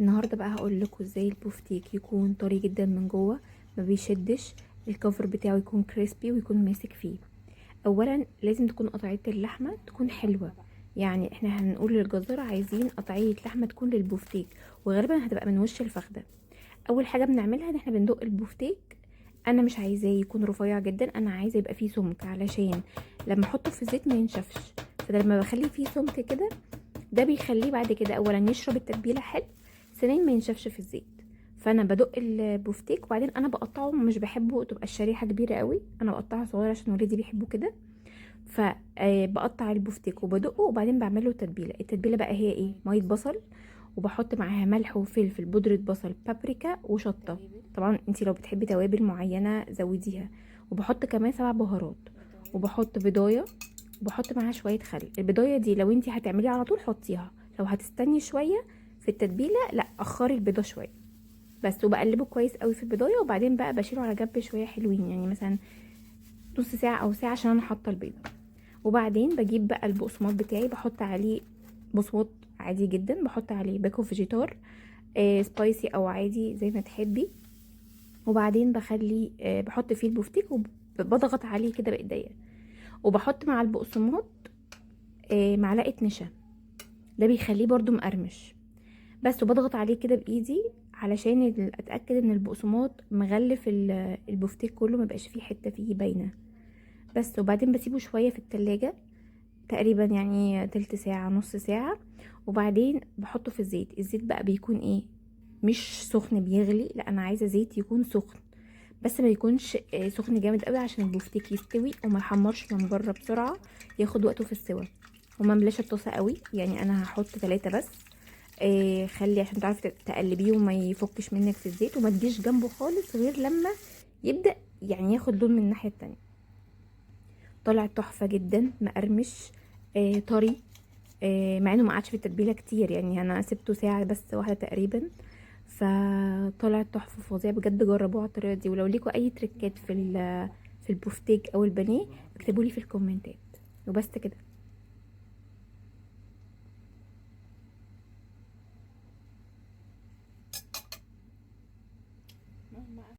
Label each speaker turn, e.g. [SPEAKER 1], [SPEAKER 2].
[SPEAKER 1] النهارده بقى هقول لكم ازاي البوفتيك يكون طري جدا من جوه، ما بيشدش، ال cover بتاعه يكون crispy ويكون ماسك فيه. اولا لازم تكون قطعية اللحمة تكون حلوه، يعني احنا هنقول للجزار عايزين قطعية لحمه تكون للبوفتيك، وغالبا هتبقى من وش الفخده. اول حاجة بنعملها ان احنا بندق البوفتيك. انا مش عايزاه يكون رفيع جدا، انا عايزه يبقى فيه سمك علشان لما احطه في الزيت ما ينشفش. فده لما بخلي فيه سمك كده، ده بيخليه بعد كده اولا يشرب التتبيله حلو، ثانيا ما ينشفش في الزيت. فانا بدق البوفتيك وبعدين انا بقطعه، مش بحبه تبقى الشريحة كبيرة قوي، انا بقطعها صغيرة عشان ولادي بيحبوا كده. فبقطع البوفتيك وبدقه وبعدين بعمله التتبيله. التتبيله بقى هي ايه؟ مية بصل، وبحط معاها ملح وفلفل، بودره بصل، بابريكا، وشطه. طبعا انتي لو بتحبي توابل معينة زوديها. وبحط كمان 7 بهارات، وبحط بيضايه، وبحط معاها شوية خل. البضايه دي لو انتي هتعمليها على طول حطيها، لو هتستني شوية في التتبيله لا، اخري البيضة شوية بس. وبقلبه كويس قوي في البضايه، وبعدين بقى بشيله على جنب شوية حلوين، يعني مثلا نص ساعة او ساعة عشان انا حاطه البيضة. وبعدين بجيب بقى البقسماط بتاعي، بحط عليه بقسماط عادي جدا، بحط عليه باكو فيجيتار، spicy او عادي زي ما تحبي. وبعدين بخلي بحط فيه البفتيك وبضغط عليه كده بايديا، وبحط مع البقسماط معلقه نشا، ده بيخليه برضو مقرمش بس. وبضغط عليه كده بايدي علشان اتاكد ان البقسماط مغلف البفتيك كله، ما بقاش فيه حتة فيه باينة بس. وبعدين بسيبه شوية في التلاجة، تقريبا يعني تلت ساعة نص ساعة، وبعدين بحطه في الزيت. الزيت بقى بيكون ايه؟ مش سخن بيغلي، لا انا عايزة زيت يكون سخن بس ما يكونش سخن جامد قوي عشان البفتيك يستوي وما يحمرش من بره بسرعة، ياخد وقته في السوا. وما ملاش الطاسة قوي، يعني انا هحط 3 بس. خلي عشان تعرفي تقلبيه وما يفكش منك في الزيت، وما تجيش جنبه خالص غير لما يبدأ يعني ياخد لون من الناحية التانية. طلع تحفة جدا، مقرمش، طري، مع انه ما قعدش في التتبيله كتير، يعني انا سبته ساعة بس واحدة تقريبا، فطلع تحفة فظيعة بجد. جربوه على الطريقة دي، ولو ليكوا اي تريكات في البفتيك او البانيه اكتبولي في الكومنتات. وبس كده.